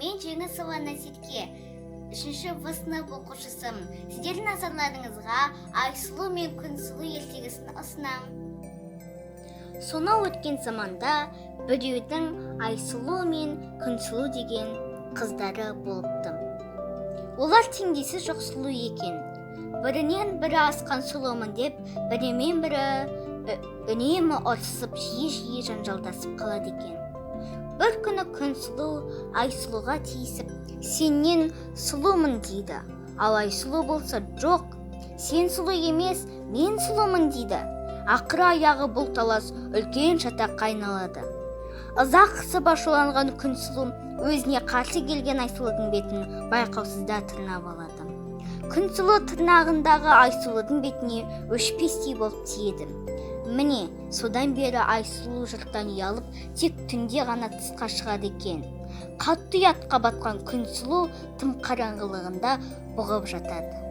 Мен Жеңісова Назерке, үшінші В сынып оқушысымын. Сіздердің назарларыңызға Айсұлу мен Күнсұлу ертегісін ұсынамын. Сонау өткен заманда біреудің Айсұлу мен Күнсұлу деген қыздары болыпты. Олар теңдесі жоқ сұлу екен. Бірінен бірі асқан сұлумын деп, бірімен бірі үнемі ұрсысып, жиі-жиі жанжалдасып қалады екен. Бір күні Күнсұлу Айсұлуға тиісіп, сенен сұлумын дейді. Ал Айсұлу болса, жоқ, сен сұлу емес, мен сұлумын дейді. Ақыры аяғы бұл талас үлкен шатаққа айналады. Ыза қысып ашуланған Күнсұлу өзіне қарсы келген Айсұлудың бетін байқаусызда тырнап алады. Күнсұлу тырнағындағы Айсұлудың бетіне өшпестей болып тиеді. Міне, содан бері Айсұлу жұрттан ұялып, тек түнде ғана тысқа шығады екен. Қатты ұятқа батқан Күнсұлу тым қараңғылығында бұғып жатады.